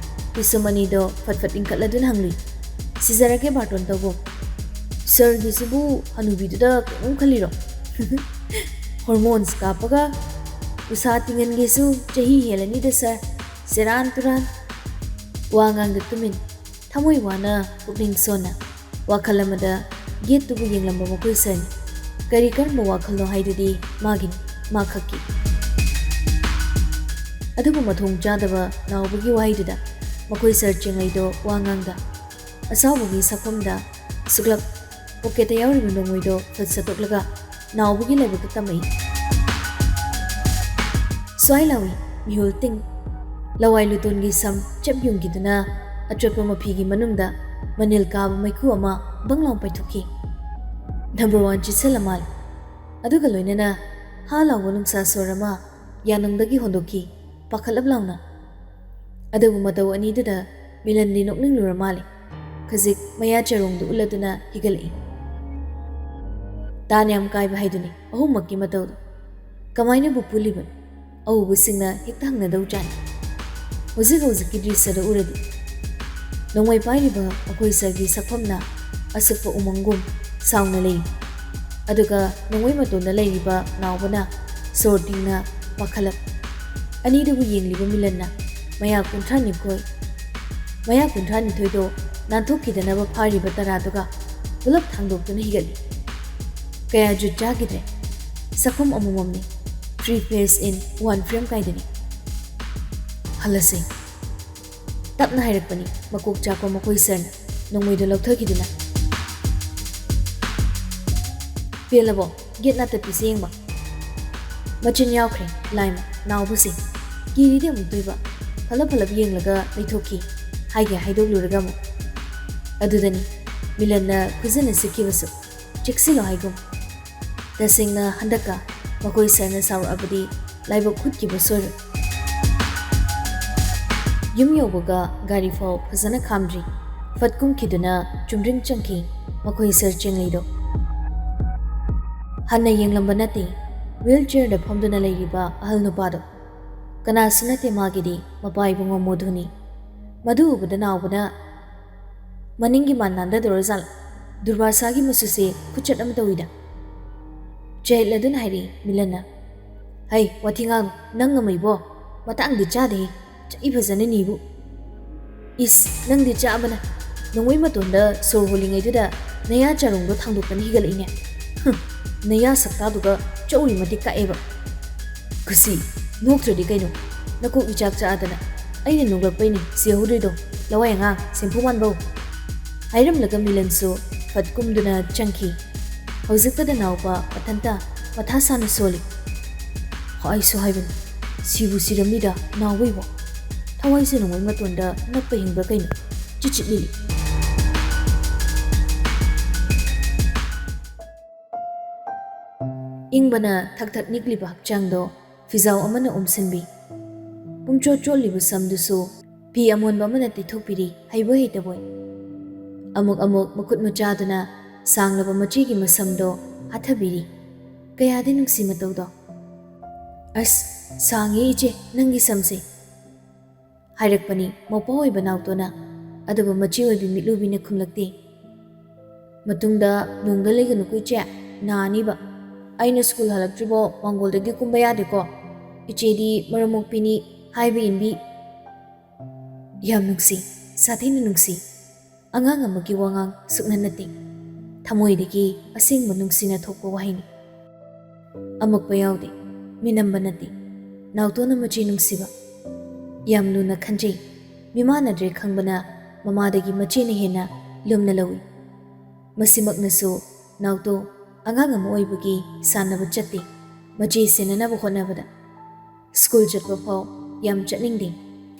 ꯄꯤꯁꯨꯝ ꯑꯅꯤꯗꯣ ꯐꯠ ꯐꯠ ꯏꯟꯈꯠꯂꯗꯨꯅ ꯍꯪꯂꯨꯏ, "ꯁꯤꯖꯔꯒꯦ ꯕꯥꯔꯇꯣꯟ ꯇꯧꯕꯧ?" "ꯁꯔꯒꯤꯁꯤꯕꯨ ꯍꯅꯨꯕꯤꯗꯨꯗ ꯀꯩꯅꯣꯝ ꯈꯜꯂꯤꯔꯣ?" "ꯍꯣꯔꯃꯣꯟꯁ ꯀꯥꯞꯄꯒ ꯎꯁꯥ ꯇꯤꯡꯍꯟꯒꯦꯁꯨ ꯆꯍꯤ ꯍꯦꯜꯂꯅꯤꯗ ꯁꯔ, ꯁꯦꯔꯥꯟ ꯇꯨꯔꯥꯟ!" ꯋꯥ ꯉꯥꯡꯗ ꯇꯨꯃꯤꯟ, ꯊꯃꯣꯏ ꯋꯥꯅ ꯄꯨꯛꯅꯤꯡ ꯁꯣꯟꯅ ꯋꯥꯈꯜ ꯑꯃꯗ ꯒꯦꯠꯇꯨꯕꯨ ꯌꯦꯡꯂꯝꯕ ꯃꯈꯣꯏ ꯁꯔꯅꯤ꯫ ꯀꯔꯤ ꯀꯔꯝꯕ ꯋꯥꯈꯜꯅꯣ ꯍꯥꯏꯗꯨꯗꯤ ꯃꯥꯒꯤꯅꯤ, ꯃꯥ ꯈꯛꯀꯤ꯫ ꯑꯗꯨꯕꯨ ꯃꯊꯣꯡ ꯆꯥꯗꯕ ꯅꯥꯎꯕꯒꯤ ꯋꯥꯍꯩꯗꯨꯗ ꯃꯈꯣꯏ ꯁꯔ ꯆꯦꯡꯂꯩꯗꯣ ꯋꯥ ꯉꯥꯡꯗ ꯑꯁꯥꯎꯕꯒꯤ ꯁꯛꯐꯝꯗ ꯁꯨꯛꯂꯞ ꯄꯣꯀꯦꯠꯇ ꯌꯥꯎꯔꯤꯕ ꯅꯣꯡꯃꯩꯗꯣ ꯐꯠ ꯁꯠꯇꯣꯛꯂꯒ ꯅꯥꯎꯕꯒꯤ ꯂꯥꯏꯕꯛꯇ ꯇꯝꯃꯛꯏ꯫ ꯁ꯭ꯋꯥꯏ ꯂꯥꯎꯏ, ꯃꯤꯍꯨꯜ ꯇꯤꯡ꯫ ꯂꯋꯥꯏ ꯂꯨꯇꯣꯟꯒꯤ ꯁꯝ ꯆꯞ ꯌꯨꯡꯈꯤꯗꯨꯅ ꯑꯆꯣꯠꯄ ꯃꯐꯤꯒꯤ ꯃꯅꯨꯡꯗ ꯃꯅꯤꯜ ꯀꯥꯕ ꯃꯩꯈꯨ ꯑꯃ ꯕꯪ ꯂꯥꯎ ꯄꯥꯏꯊꯣꯛꯈꯤ꯫ ꯅꯝꯕꯔ ꯋꯥꯟ ꯆꯤꯠꯁꯤꯜꯂ ꯃꯥꯜꯂꯦ꯫ ꯑꯗꯨꯒ ꯂꯣꯏꯅꯅ ꯍꯥ ꯂꯥꯎꯕ ꯅꯨꯡꯁꯥ ꯁꯣꯔ ꯑꯃ ꯌꯥꯅꯨꯡꯗꯒꯤ ꯍꯣꯟꯗꯣꯛꯈꯤ, ꯄꯥꯈꯠꯂꯞ ꯂꯥꯎꯅ꯫ ꯑꯗꯨꯕꯨ ꯃꯇꯧ ꯑꯅꯤꯗꯨꯗ ꯃꯤꯂꯟꯗꯤ ꯅꯣꯛꯅꯤꯡꯂꯨꯔ ꯃꯥꯜꯂꯦ꯫ ꯈꯖꯤꯛ ꯃꯌꯥ ꯆꯔꯣꯡꯗꯨ ꯎꯠꯂꯗꯨꯅ ꯍꯤꯒꯠꯂꯛꯏ꯫ ꯇꯥꯟ ꯌꯥꯝ ꯀꯥꯏꯕ ꯍꯥꯏꯗꯨꯅꯤ ꯑꯍꯨꯝꯃꯛꯀꯤ ꯃꯇꯧꯗꯣ꯫ ꯀꯃꯥꯏꯅꯕꯨ ꯄꯨꯜꯂꯤꯕꯅꯣ? ꯑꯎꯕꯁꯤꯡꯅ ꯍꯦꯛꯇ ꯍꯪꯅꯗꯧꯖꯥꯠꯅꯤ꯫ ꯍꯧꯖꯤꯛ ꯍꯧꯖꯤꯛꯀꯤ ꯗ꯭ꯔꯤꯁ꯭ꯌꯗ ꯎꯔꯗꯤ꯫ ꯅꯣꯡꯃꯩ ꯄꯥꯏꯔꯤꯕ ꯑꯩꯈꯣꯏ ꯁꯔꯒꯤ ꯁꯛꯐꯝꯅ ꯑꯁꯨꯛꯄ ꯎꯃꯪꯒꯨꯝ ꯁꯥꯎꯅ ꯂꯩ꯫ ꯑꯗꯨꯒ ꯅꯣꯡꯃꯩ ꯃꯇꯣꯟꯗ ꯂꯩꯔꯤꯕ ꯅꯥꯎꯕꯅ ꯁꯣꯔ ꯇꯤꯡꯅ ꯄꯥꯈꯠꯂꯛ꯫ ꯑꯅꯤꯗꯨꯕꯨ ꯌꯦꯡꯂꯤꯕ ꯃꯤꯂꯟꯅ ꯃꯌꯥ ꯀꯨꯟꯊ꯭ꯔꯥ ꯅꯤꯊꯣꯏ, ꯃꯌꯥ ꯀꯨꯟꯊ꯭ꯔꯥ ꯅꯤꯊꯣꯏꯗꯣ ꯅꯥꯟꯊꯣꯛꯈꯤꯗꯅꯕ ꯐꯥꯔꯤꯕ ꯇꯔꯥꯗꯨꯒ ꯄꯨꯂꯞ ꯊꯥꯡꯗꯣꯛꯇꯨꯅ ꯍꯤꯒꯠꯂꯤ꯫ ꯀꯌꯥ ꯖꯨꯠ ꯆꯥꯈꯤꯗ꯭ꯔꯦ꯫ ꯁꯛꯐꯝ ꯑꯃꯃꯝꯅꯤ꯫ Three face in one frame ꯀꯥꯏꯗꯨꯅꯤ꯫ "ꯍꯜꯂꯁꯦ," ꯇꯞꯅ ꯍꯥꯏꯔꯛꯄꯅꯤ ꯃꯀꯣꯛ ꯆꯥꯛꯄ ꯃꯈꯣꯏ ꯁꯔꯅ ꯅꯣꯡꯃꯩꯗꯨ ꯂꯧꯊꯈꯤꯗꯨꯅ꯫ "ꯄꯦꯜꯂꯕꯣ? ꯒꯦꯠ ꯅꯥꯇꯠꯄꯤꯁꯦ ꯌꯦꯡꯕ꯫ ꯃꯆꯤꯟ ꯌꯥꯎꯈ꯭ꯔꯦ, ꯂꯥꯏꯃ, ꯅꯥꯎꯕꯁꯦ꯫ ꯀꯤꯔꯤꯗꯤ ꯑꯃꯨꯛꯇꯣꯏꯕ꯫ ꯐꯂꯞ ꯐꯂꯞ ꯌꯦꯡꯂꯒ ꯂꯩꯊꯣꯛꯈꯤ꯫ ꯍꯥꯏꯒꯦ ꯍꯥꯏꯗꯣꯛꯂꯨꯔꯒ ꯑꯃꯨꯛ꯫ ꯑꯗꯨꯗꯅꯤ ꯃꯤꯂꯟꯅ ꯈꯨꯖꯤꯟꯅ ꯁꯤꯛꯈꯤꯕꯁꯨ꯫ ꯆꯦꯛꯁꯤꯜꯂꯣ ꯍꯥꯏꯒꯨꯝ꯫ ꯇꯁꯦꯡꯅ ꯍꯟꯗꯛꯀ ꯃꯈꯣꯏ ꯁꯔꯅ ꯁꯥꯎꯔꯛꯑꯕꯗꯤ ꯂꯥꯏꯕꯛ ꯍꯨꯠꯈꯤꯕ ꯁꯣꯏꯔꯣꯏ꯫ ꯌꯨꯝ ꯌꯧꯕꯒ ꯒꯥꯔꯤ ꯐꯥꯎ ꯐꯖꯅ ꯈꯥꯝꯗ꯭ꯔꯤ, ꯐꯠ ꯀꯨꯝꯈꯤꯗꯨꯅ ꯆꯨꯝꯗ꯭ꯔꯤꯡ ꯆꯪꯈꯤ ꯃꯈꯣꯏ ꯁꯔ ꯆꯦꯡꯂꯩꯗꯣ꯫ ꯍꯟꯅ ꯌꯦꯡꯂꯝꯕ ꯅꯠꯇꯦ, ꯋꯤꯜ ꯆꯤꯌꯔꯗ ꯐꯝꯗꯨꯅ ꯂꯩꯔꯤꯕ ꯑꯍꯜ ꯅꯨꯄꯥꯗꯣ꯫ ꯀꯅꯥꯁꯨ ꯅꯠꯇꯦ ꯃꯥꯒꯤꯗꯤ, ꯃꯄꯥ ꯏꯕꯨꯡꯉꯣ ꯃꯣꯙꯨꯅꯤ꯫ ꯃꯗꯨ ꯎꯕꯗ ꯅꯥꯎꯕꯅ ꯃꯅꯤꯡꯒꯤ ꯃꯥꯟ ꯅꯥꯟꯗꯗꯧꯔꯖꯥꯠꯂ? ꯗꯨꯔꯕꯥꯁꯥꯒꯤ ꯃꯆꯨꯁꯦ ꯈꯨꯆꯠ ꯑꯃ ꯇꯧꯏꯗ꯫ ꯆꯩꯠꯂꯗꯨꯅ ꯍꯥꯏꯔꯛꯏ ꯃꯤꯂꯟꯅ꯫ "ꯍꯩ, ꯋꯥꯊꯤ ꯉꯥꯡ, ꯅꯪ ꯉꯝꯃꯩꯕꯣ? ꯃꯇꯥꯡꯗꯤ ꯆꯥꯗꯦꯍꯦ꯫ ꯆꯩ ꯐꯖꯅ ꯅꯤꯕꯨ꯫ ꯏꯁ, ꯅꯪꯗꯤ ꯆꯥꯕꯅ ꯅꯣꯡꯃꯩ ꯃꯇꯣꯟꯗ ꯁꯣꯔ ꯍꯣꯜꯂꯤꯉꯩꯗꯨꯗ ꯅꯌꯥ ꯆꯔꯣꯡꯗꯣ ꯊꯥꯡꯗꯣꯛꯇꯅ ꯍꯤꯒꯠꯂꯛꯏꯅꯦ꯫ ꯍꯨꯝ, ꯅꯌꯥ ꯁꯛꯇꯥꯗꯨꯒ ꯆꯧꯔꯤ ꯃꯇꯤꯛ ꯀꯛꯑꯦꯕ꯫ ꯀꯨꯁꯤ, ꯅꯣꯛꯇ꯭ꯔꯗꯤ ꯀꯩꯅꯣ? ꯅꯀꯣꯛ ꯏꯆꯥꯛ ꯆꯥꯛꯑꯗꯅ꯫ ꯑꯩꯅ ꯅꯣꯛꯂꯛꯄꯩꯅꯤ ꯁꯤꯍꯧꯗꯣꯏꯗꯣ, ꯂꯋꯥꯏ ꯑꯉꯥꯡ, ꯁꯦꯝꯐꯨ ꯃꯥꯟꯕꯧ꯫" ꯍꯥꯏꯔꯝꯂꯒ ꯃꯤꯂꯟꯁꯨ ꯐꯠ ꯀꯨꯝꯗꯨꯅ ꯆꯪꯈꯤ꯫ ꯍꯧꯖꯤꯛꯇꯗ ꯅꯥꯎꯕ ꯃꯊꯟꯇ ꯃꯊꯥ ꯁꯥꯅ ꯁꯣꯜꯂꯤ꯫ ꯍꯥꯏꯁꯨ ꯍꯥꯏꯕꯅꯤ, ꯁꯤꯕꯨ ꯁꯤꯔꯝꯃꯤꯗ ꯅꯥꯎꯕꯩꯕꯣ꯫ ꯊꯋꯥꯏꯁꯦ ꯅꯣꯡꯃꯩ ꯃꯇꯣꯟꯗ ꯅꯞꯄ ꯍꯤꯡꯕ꯭ꯔꯥ ꯀꯩꯅꯣ? ꯆꯤꯠ ꯆꯤꯠ ꯂꯤꯂꯤ꯫ ꯏꯪꯕꯅ ꯊꯛ ꯊꯛ ꯅꯤꯛꯂꯤꯕ ꯍꯛꯆꯥꯡꯗꯣ ꯐꯤꯖꯥꯎ ꯑꯃꯅ ꯎꯝꯁꯤꯟꯕꯤ꯫ ꯄꯨꯝꯆꯣꯠ ꯆꯣꯠꯂꯤꯕ ꯁꯝꯗꯨꯁꯨ ꯐꯤ ꯑꯃꯣꯟꯕ ꯑꯃꯅ ꯇꯩꯊꯣꯛꯄꯤꯔꯤ, ꯍꯩꯕꯣꯏ ꯍꯩꯇꯕꯣꯏ꯫ ꯑꯃꯨꯛ ꯑꯃꯨꯛ ꯃꯈꯨꯠ ꯃꯆꯥꯗꯨꯅ ꯁꯥꯡꯂꯕ ꯃꯆꯦꯒꯤ ꯃꯁꯝꯗꯣ ꯍꯥꯠꯊꯕꯤꯔꯤ꯫ ꯀꯌꯥꯗꯤ ꯅꯨꯡꯁꯤ ꯃꯇꯧꯗꯣ꯫ "ꯑꯁ, ꯁꯥꯡꯉꯦ ꯏꯆꯦ, ꯅꯪꯒꯤ ꯁꯝꯁꯦ꯫" ꯍꯥꯏꯔꯛꯄꯅꯤ ꯃꯧꯄꯥ ꯑꯣꯏꯕ ꯅꯥꯎꯇꯣꯅ꯫ ꯑꯗꯨꯕꯨ ꯃꯆꯦ ꯑꯣꯏꯕꯤ ꯃꯤꯠꯂꯨꯕꯤꯅ ꯈꯨꯝꯂꯛꯇꯦ꯫ "ꯃꯇꯨꯡꯗ ꯅꯣꯡꯗ ꯂꯩꯒꯅꯨꯀꯣ ꯏꯆꯦ, ꯅꯥꯅꯤꯕ꯫ ꯑꯩꯅ ꯁ꯭ꯀꯨꯜ ꯍꯜꯂꯛꯇ꯭ꯔꯤꯕꯣ ꯃꯥꯡꯒꯣꯜꯗꯒꯤ ꯀꯨꯝꯕ ꯌꯥꯗꯦꯀꯣ꯫ ꯏꯆꯦꯗꯤ ꯃꯔꯝ ꯃꯣꯛꯄꯤꯅꯤ, ꯍꯥꯏꯕ ꯏꯟꯕꯤ꯫" ꯌꯥꯝ ꯅꯨꯡꯁꯤ, ꯁꯥꯊꯤꯅ ꯅꯨꯡꯁꯤ꯫ ꯑꯉꯥꯡ ꯑꯃꯒꯤ ꯋꯥꯉꯥꯡ ꯁꯨꯛꯅ ꯅꯠꯇꯦ꯫ ꯊꯃꯣꯏꯗꯒꯤ ꯑꯁꯦꯡꯕ ꯅꯨꯡꯁꯤꯅ ꯊꯣꯛꯄ ꯋꯥꯍꯩꯅꯤ꯫ ꯑꯃꯛꯄ ꯌꯥꯎꯗꯦ, ꯃꯤꯅꯝꯕ ꯅꯠꯇꯦ꯫ ꯅꯥꯎꯇꯣꯅ ꯃꯆꯦ ꯅꯨꯡꯁꯤꯕ꯫ ꯌꯥꯝ ꯂꯨꯅ ꯈꯟꯖꯩ꯫ ꯃꯤꯃꯥꯟꯅꯗ꯭ꯔꯦ ꯈꯪꯕꯅ ꯃꯃꯥꯗꯒꯤ ꯃꯆꯦꯅ ꯍꯦꯟꯅ ꯂꯨꯝꯅ ꯂꯧꯏ꯫ ꯃꯁꯤꯃꯛꯅꯁꯨ ꯅꯥꯎꯇꯣ ꯑꯉꯥꯡ ꯑꯃ ꯑꯣꯏꯕꯒꯤ ꯁꯥꯟꯅꯕ ꯆꯠꯇꯦ꯫ ꯃꯆꯦ ꯁꯦꯟꯅꯅꯕ ꯍꯣꯠꯅꯕꯗ꯫ ꯁ꯭ꯀꯨꯜ ꯆꯠꯄ ꯐꯥꯎ ꯌꯥꯝ ꯆꯠꯅꯤꯡꯗꯦ꯫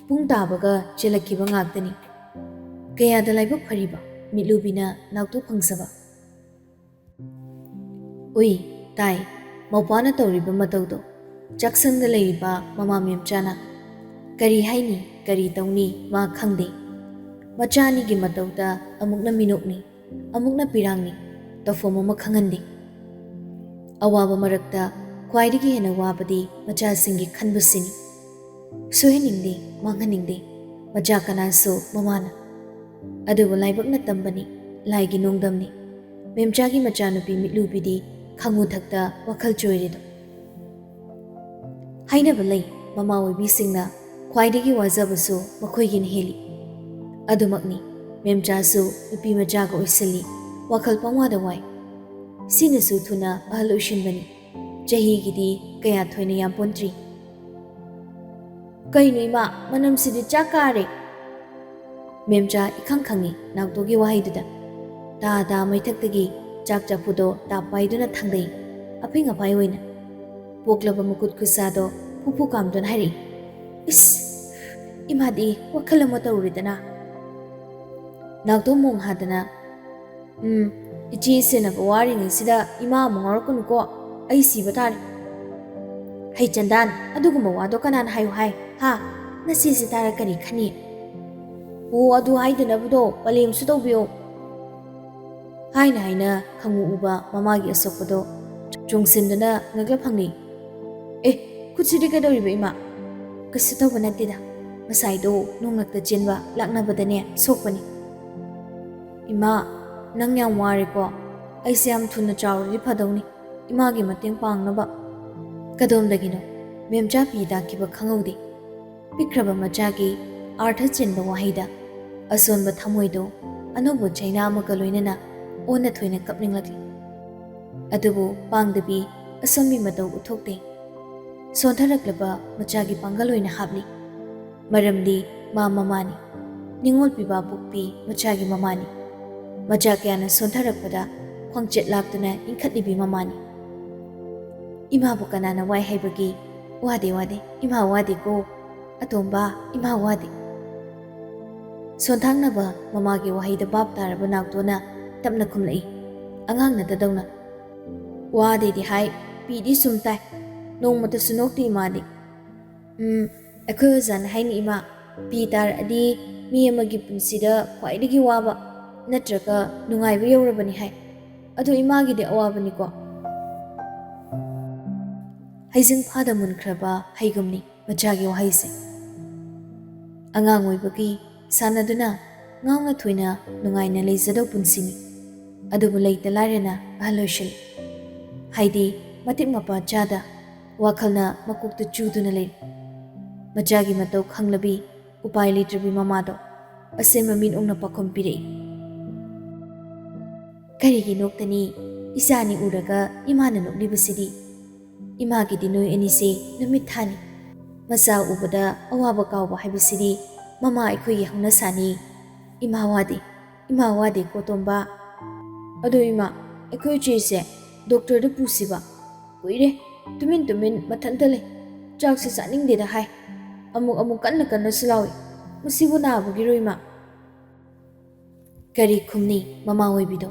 ꯄꯨꯡ ꯇꯥꯕꯒ ꯆꯦꯜꯂꯛꯈꯤꯕ ꯉꯥꯛꯇꯅꯤ꯫ ꯀꯌꯥꯗ ꯂꯥꯏꯕꯛ ꯐꯔꯤꯕ ꯃꯤꯠꯂꯨꯕꯤꯅ ꯅꯥꯎꯇꯣ ꯐꯪꯖꯕ꯫ ꯎꯏ, ꯇꯥꯏ, ꯃꯧꯄꯥꯅ ꯇꯧꯔꯤꯕ ꯃꯇꯧꯗꯣ꯫ ꯆꯥꯛꯁꯪꯗ ꯂꯩꯔꯤꯕ ꯃꯃꯥ ꯃꯦꯝꯆꯥꯅ꯫ ꯀꯔꯤ ꯍꯥꯏꯅꯤ, ꯀꯔꯤ ꯇꯧꯅꯤ, ꯃꯥ ꯈꯪꯗꯦ꯫ ꯃꯆꯥ ꯑꯅꯤꯒꯤ ꯃꯇꯧꯗ ꯑꯃꯨꯛꯅ ꯃꯤꯅꯣꯛꯅꯤ, ꯑꯃꯨꯛꯅ ꯄꯤꯔꯥꯡꯅꯤ, ꯇꯧꯐꯝ ꯑꯃ ꯈꯪꯍꯟꯗꯦ꯫ ꯑꯋꯥꯕ ꯃꯔꯛꯇ ꯈ꯭ꯋꯥꯏꯗꯒꯤ ꯍꯦꯟꯅ ꯋꯥꯕꯗꯤ ꯃꯆꯥꯁꯤꯡꯒꯤ ꯈꯟꯕꯁꯤꯅꯤ꯫ ꯁꯣꯏꯍꯟꯅꯤꯡꯗꯦ, ꯃꯥꯡꯍꯟꯅꯤꯡꯗꯦ ꯃꯆꯥ ꯀꯅꯥꯁꯨ ꯃꯃꯥꯅ꯫ ꯑꯗꯨꯕꯨ ꯂꯥꯏꯕꯛꯅ ꯇꯝꯕꯅꯤ, ꯂꯥꯏꯒꯤ ꯅꯣꯡꯗꯝꯅꯤ꯫ ꯃꯦꯝꯆꯥꯒꯤ ꯃꯆꯥꯅꯨꯄꯤ ꯃꯤꯠꯂꯨꯕꯤꯗꯤ ꯈꯪꯉꯨ ꯊꯛꯇ ꯋꯥꯈꯜ ꯆꯣꯏꯔꯦꯗꯣ꯫ ꯍꯥꯏꯅꯕ ꯂꯩ, ꯃꯃꯥ ꯑꯣꯏꯕꯤꯁꯤꯡꯅ ꯈ꯭ꯋꯥꯏꯗꯒꯤ ꯋꯥꯖꯕꯁꯨ ꯃꯈꯣꯏꯒꯤꯅ ꯍꯦꯜꯂꯤ꯫ ꯑꯗꯨꯃꯛꯅꯤ, ꯃꯦꯝꯆꯥꯁꯨ ꯅꯨꯄꯤ ꯃꯆꯥꯒ ꯑꯣꯏꯁꯤꯜꯂꯤ, ꯋꯥꯈꯜ ꯄꯪꯋꯥꯗ ꯋꯥꯏ꯫ ꯁꯤꯅꯁꯨ ꯊꯨꯅ ꯑꯍꯜ ꯑꯣꯏꯁꯤꯟꯕꯅꯤ꯫ ꯆꯍꯤꯒꯤꯗꯤ ꯀꯌꯥ ꯊꯣꯏꯅ ꯌꯥꯝꯄꯣꯟꯇ꯭ꯔꯤ꯫ "ꯀꯩꯅꯣ ꯏꯃꯥ, ꯃꯅꯝꯁꯤꯗꯤ ꯆꯥꯛ ꯀꯥꯔꯦ!" ꯃꯦꯝꯆꯥ ꯏꯈꯪ ꯈꯪꯉꯤ ꯅꯥꯎꯇꯣꯒꯤ ꯋꯥꯍꯩꯗꯨꯗ꯫ ꯇꯥ ꯇꯥ ꯃꯩꯊꯛꯇꯒꯤ ꯆꯥꯛ ꯆꯐꯨꯗꯣ ꯇꯥꯞ ꯄꯥꯏꯗꯨꯅ ꯊꯥꯡꯗꯩ, ꯑꯐꯤꯡ ꯑꯐꯥꯏ ꯑꯣꯏꯅ꯫ ꯄꯣꯛꯂꯕ ꯃꯈꯨꯠ ꯈꯨꯠꯁꯥꯗꯣ ꯐꯨ ꯐꯨ ꯀꯥꯝꯗꯨꯅ ꯍꯥꯏꯔꯛꯏ, "ꯏꯁ! ꯏꯃꯥꯗꯤ ꯋꯥꯈꯜ ꯑꯃ ꯇꯧꯔꯨꯔꯦꯗꯅ!" ꯅꯥꯎꯇꯣ ꯃꯣꯡ ꯍꯥꯗꯅ, "ꯎꯝ, ꯏꯆꯦ ꯁꯦꯟꯅꯕ ꯋꯥꯔꯤꯉꯩꯁꯤꯗ ꯏꯃꯥ ꯑꯃꯨꯛ ꯉꯥꯎꯔꯛꯀꯅꯨꯀꯣ, ꯑꯩ ꯁꯤꯕ ꯇꯥꯔꯦ!" "ꯍꯩ ꯆꯟꯗꯥꯟ, ꯑꯗꯨꯒꯨꯝꯕ ꯋꯥꯗꯣ ꯀꯅꯥꯅ ꯍꯥꯏꯌꯨ ꯍꯥꯏ? ꯍꯥ? ꯅꯆꯦꯁꯦ ꯇꯥꯔ ꯀꯔꯤ ꯈꯟꯅꯤ?" "ꯑꯣ, ꯑꯗꯨ ꯍꯥꯏꯗꯅꯕꯗꯣ ꯄꯂꯦꯝꯁꯨ ꯇꯧꯕꯤꯌꯣ!" ꯍꯥꯏꯅ ꯍꯥꯏꯅ ꯈꯪꯎ ꯎꯕ ꯃꯃꯥꯒꯤ ꯑꯁꯣꯛꯄꯗꯣ ꯆꯣꯡꯁꯤꯟꯗꯨꯅ ꯉꯛꯂ ꯐꯪꯂꯤ꯫ "ꯑꯦ, ꯈꯨꯠꯁꯤꯗꯤ ꯀꯩꯗꯧꯔꯤꯕ ꯏꯃꯥ?" "ꯀꯩꯁꯨ ꯇꯧꯕ ꯅꯠꯇꯦꯗ, ꯉꯁꯥꯏꯗꯣ ꯅꯣꯡꯂꯛꯇ ꯆꯦꯟꯕ ꯂꯥꯛꯅꯕꯗꯅꯦ ꯁꯣꯛꯄꯅꯤ꯫" "ꯏꯃꯥ, ꯅꯪ ꯌꯥꯝ ꯋꯥꯔꯦꯀꯣ꯫ ꯑꯩꯁꯦ ꯌꯥꯝ ꯊꯨꯅ ꯆꯥꯎꯔꯗꯤ ꯐꯗꯧꯅꯤ, ꯏꯃꯥꯒꯤ ꯃꯇꯦꯡ ꯄꯥꯡꯅꯕ꯫" ꯀꯗꯣꯝꯗꯒꯤꯅꯣ ꯃꯦꯝꯆꯥ ꯄꯤ ꯇꯥꯈꯤꯕ ꯈꯪꯍꯧꯗꯦ꯫ ꯄꯤꯛꯈ꯭ꯔꯕ ꯃꯆꯥꯒꯤ ꯑꯥꯔꯊ ꯆꯦꯟꯕ ꯋꯥꯍꯩꯗ ꯑꯁꯣꯟꯕ ꯊꯃꯣꯏꯗꯣ ꯑꯅꯧꯕ ꯆꯩꯅꯥ ꯑꯃꯒ ꯂꯣꯏꯅꯅ ꯑꯣꯟꯅ ꯊꯣꯏꯅ ꯀꯞꯅꯤꯡꯂꯛꯂꯤ꯫ ꯑꯗꯨꯕꯨ ꯄꯥꯡꯗꯕꯤ ꯑꯁꯣꯟꯕꯤ ꯃꯇꯧ ꯎꯠꯊꯣꯛꯇꯦ꯫ ꯁꯣꯟꯊꯔꯛꯂꯕ ꯃꯆꯥꯒꯤ ꯄꯥꯡꯒꯜ ꯑꯣꯏꯅ ꯍꯥꯞꯂꯤ꯫ ꯃꯔꯝꯗꯤ ꯃꯥ ꯃꯃꯥꯅꯤ꯫ ꯅꯤꯡꯉꯣꯜ ꯄꯤꯕ ꯄꯣꯛꯄꯤ ꯃꯆꯥꯒꯤ ꯃꯃꯥꯅꯤ꯫ ꯃꯆꯥ ꯀꯌꯥꯅ ꯁꯣꯟꯊꯔꯛꯄꯗ ꯈ꯭ꯋꯥꯡꯆꯦꯠ ꯂꯥꯛꯇꯨꯅ ꯏꯟꯈꯠꯂꯤꯕꯤ ꯃꯃꯥꯅꯤ꯫ "ꯏꯃꯥꯕꯨ ꯀꯅꯥꯅ ꯋꯥꯏ ꯍꯥꯏꯕꯒꯦ? ꯋꯥꯗꯦ, ꯋꯥꯗꯦ, ꯏꯃꯥ ꯋꯥꯗꯦꯀꯣ꯫ ꯑꯇꯣꯝꯕ, ꯏꯃꯥ ꯋꯥꯗꯦ꯫" ꯁꯣꯟꯊꯥꯡꯅꯕ ꯃꯃꯥꯒꯤ ꯋꯥꯍꯩꯗ ꯚꯥꯞ ꯇꯥꯔꯕ ꯅꯥꯎꯇꯣꯅ ꯇꯞꯅ ꯈꯨꯝꯂꯛꯏ, ꯑꯉꯥꯡ ꯅꯠꯇꯗꯧꯅ꯫ "ꯋꯥꯗꯦꯗꯤ ꯍꯥꯏ, ꯄꯤꯗꯤ ꯁꯨꯝ ꯇꯥꯏ꯫ ꯅꯣꯡꯃꯇꯁꯨ ꯅꯣꯛꯇꯦ ꯏꯃꯥꯗꯤ꯫" "ꯎꯝ, ꯑꯩꯈꯣꯏ ꯑꯣꯖꯥꯅ ꯍꯥꯏꯅꯤ, ꯏꯃꯥ, ꯄꯤ ꯇꯥꯔꯛꯑꯗꯤ ꯃꯤ ꯑꯃꯒꯤ ꯄꯨꯟꯁꯤꯗ ꯈ꯭ꯋꯥꯏꯗꯒꯤ ꯋꯥꯕ ꯅꯠꯇ꯭ꯔꯒ ꯅꯨꯡꯉꯥꯏꯕ ꯌꯧꯔꯕꯅꯤ ꯍꯥꯏ꯫ ꯑꯗꯣ ꯏꯃꯥꯒꯤꯗꯤ ꯑꯋꯥꯕꯅꯤꯀꯣ꯫ ꯍꯩꯖꯤꯡ ꯐꯥꯗ ꯃꯨꯟꯈ꯭ꯔꯕ ꯍꯩꯒꯨꯝꯅꯤ ꯃꯆꯥꯒꯤ ꯋꯥꯍꯩꯁꯦ꯫ ꯑꯉꯥꯡ ꯑꯣꯏꯕꯒꯤ ꯁꯥꯟꯅꯗꯨꯅ ꯉꯥꯎꯅ ꯊꯣꯏꯅ ꯅꯨꯡꯉꯥꯏꯅ ꯂꯩꯖꯗꯧ ꯄꯨꯟꯁꯤꯅꯤ꯫ ꯑꯗꯨꯕꯨ ꯂꯩꯇ ꯂꯥꯏꯔꯅ ꯑꯍꯜ ꯑꯣꯏꯁꯤꯜꯂꯤ꯫ ꯍꯥꯏꯗꯤ ꯃꯇꯤꯛ ꯃꯄꯥ ꯆꯥꯗ ꯋꯥꯈꯜꯅ ꯃꯀꯣꯛꯇ ꯆꯨꯗꯨꯅ ꯂꯩꯔꯤ꯫ ꯃꯆꯥꯒꯤ ꯃꯇꯧ ꯈꯪꯂꯕꯤ, ꯎꯄꯥꯏ ꯂꯩꯇ꯭ꯔꯕꯤ ꯃꯃꯥꯗꯣ ꯑꯁꯦꯝꯕ ꯃꯤꯠ ꯑꯣꯡꯅ ꯄꯥꯎꯈꯨꯝ ꯄꯤꯔꯛꯏ꯫ ꯀꯔꯤꯒꯤ ꯅꯣꯛꯇꯅꯤ? ꯏꯆꯥꯅꯤ ꯎꯔꯒ ꯏꯃꯥꯅ ꯅꯣꯛꯂꯤꯕꯁꯤꯗꯤ꯫ ꯏꯃꯥꯒꯤꯗꯤ ꯅꯣꯏ ꯑꯅꯤꯁꯦ ꯅꯨꯃꯤꯠ ꯊꯥꯅꯤ꯫ ꯃꯆꯥ ꯎꯕꯗ ꯑꯋꯥꯕ ꯀꯥꯎꯕ ꯍꯥꯏꯕꯁꯤꯗꯤ ꯃꯃꯥ ꯑꯩꯈꯣꯏꯒꯤ ꯍꯧꯅꯁꯥꯅꯤ꯫ ꯏꯃꯥ ꯋꯥꯗꯦ, ꯏꯃꯥ ꯋꯥꯗꯦꯀꯣ ꯇꯣꯝꯕ꯫ ꯑꯗꯣ ꯏꯃꯥ, ꯑꯩꯈꯣꯏ ꯏꯆꯦꯁꯦ ꯗꯣꯛꯇꯔꯗ ꯄꯨꯁꯤꯕ꯫ ꯀꯨꯏꯔꯦ, ꯇꯨꯃꯤꯟ ꯇꯨꯃꯤꯟ ꯃꯊꯟꯇ ꯂꯩ꯫ ꯆꯥꯛꯁꯦ ꯆꯥꯅꯤꯡꯗꯦꯗ ꯍꯥꯏ꯫ ꯑꯃꯨꯛ ꯑꯃꯨꯛ ꯀꯟꯅ ꯀꯟꯅꯁꯨ ꯂꯥꯎꯏ꯫ ꯃꯁꯤꯕꯨ ꯅꯥꯕꯒꯤꯔꯣ ꯏꯃꯥ? ꯀꯔꯤ ꯈꯨꯝꯅꯤ ꯃꯃꯥ ꯑꯣꯏꯕꯤꯗꯣ?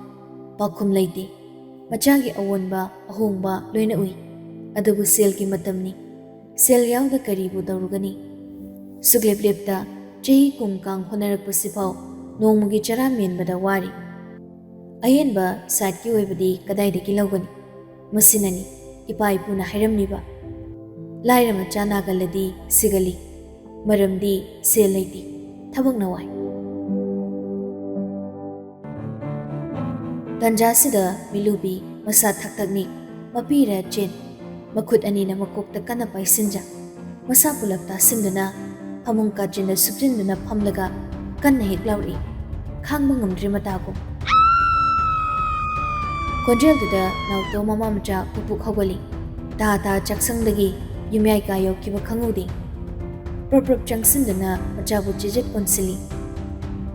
ꯄꯥꯎꯈꯨꯝ ꯂꯩꯇꯦ꯫ ꯃꯆꯥꯒꯤ ꯑꯑꯣꯟꯕ ꯑꯍꯣꯡꯕ ꯂꯣꯏꯅ ꯎꯏ꯫ ꯑꯗꯨꯕꯨ ꯁꯦꯜꯒꯤ ꯃꯇꯝꯅꯤ꯫ ꯁꯦꯜ ꯌꯥꯎꯗ ꯀꯔꯤꯕꯨ ꯇꯧꯔꯨꯒꯅꯤ? ꯁꯨꯛꯂꯦꯞ ꯂꯦꯞꯇ ꯆꯍꯤ ꯀꯨꯝ ꯀꯥꯡ ꯍꯣꯠꯅꯔꯛꯄꯁꯤꯐꯥꯎ ꯅꯣꯡꯃꯒꯤ ꯆꯔꯥ ꯃꯦꯟꯕꯗ ꯋꯥꯔꯤ꯫ ꯑꯍꯦꯟꯕ ꯁꯥꯏꯠꯀꯤ ꯑꯣꯏꯕꯗꯤ ꯀꯗꯥꯏꯗꯒꯤ ꯂꯧꯒꯅꯤ? ꯃꯁꯤꯅꯅꯤ ꯏꯄꯥ ꯏꯄꯨꯅ ꯍꯥꯏꯔꯝꯂꯤꯕ, "ꯂꯥꯏꯔ ꯃꯆꯥ ꯅꯥꯒꯜꯂꯗꯤ ꯁꯤꯒꯜꯂꯤ꯫ ꯃꯔꯝꯗꯤ ꯁꯦꯜ ꯂꯩꯇꯦ, ꯊꯕꯛꯅ ꯋꯥꯏ"꯫ ꯇꯟꯖꯥꯁꯤꯗ ꯃꯤꯂꯨꯕꯤ ꯃꯁꯥ ꯊꯛ ꯊꯛ ꯅꯤꯛ, ꯃꯄꯤꯔ ꯆꯦꯟ, ꯃꯈꯨꯠ ꯑꯅꯤꯅ ꯃꯀꯣꯛꯇ ꯀꯟꯅ ꯄꯥꯏꯁꯤꯟꯖ, ꯃꯁꯥ ꯄꯨꯂꯞ ꯇꯥꯁꯤꯟꯗꯨꯅ ꯐꯃꯨꯡ ꯀꯥꯆꯤꯟꯗ ꯁꯨꯞꯆꯤꯟꯗꯨꯅ ꯐꯝꯂꯒ ꯀꯟꯅ ꯍꯦꯛ ꯂꯥꯎꯔꯛꯏ꯫ ꯈꯥꯡꯕ ꯉꯝꯗ꯭ꯔꯦ ꯃꯇꯥꯒꯨꯝ꯫ ꯈꯣꯟꯖꯦꯜꯗꯨꯗ ꯅꯥꯎꯇꯣ ꯃꯃꯥ ꯃꯆꯥ ꯄꯨꯛ ꯄꯨꯛ ꯍꯧꯒꯠꯂꯤ꯫ ꯇꯥ ꯇꯥ ꯆꯥꯛꯁꯪꯗꯒꯤ ꯌꯨꯝꯌꯥꯏ ꯀꯥ ꯌꯧꯈꯤꯕ ꯈꯪꯍꯧꯗꯦ꯫ ꯄ꯭ꯔꯞ ꯄ꯭ꯔꯞ ꯆꯪꯁꯤꯟꯗꯨꯅ ꯃꯆꯥꯕꯨ ꯆꯤꯖꯦꯠ ꯀꯣꯟꯁꯤꯜꯂꯤ꯫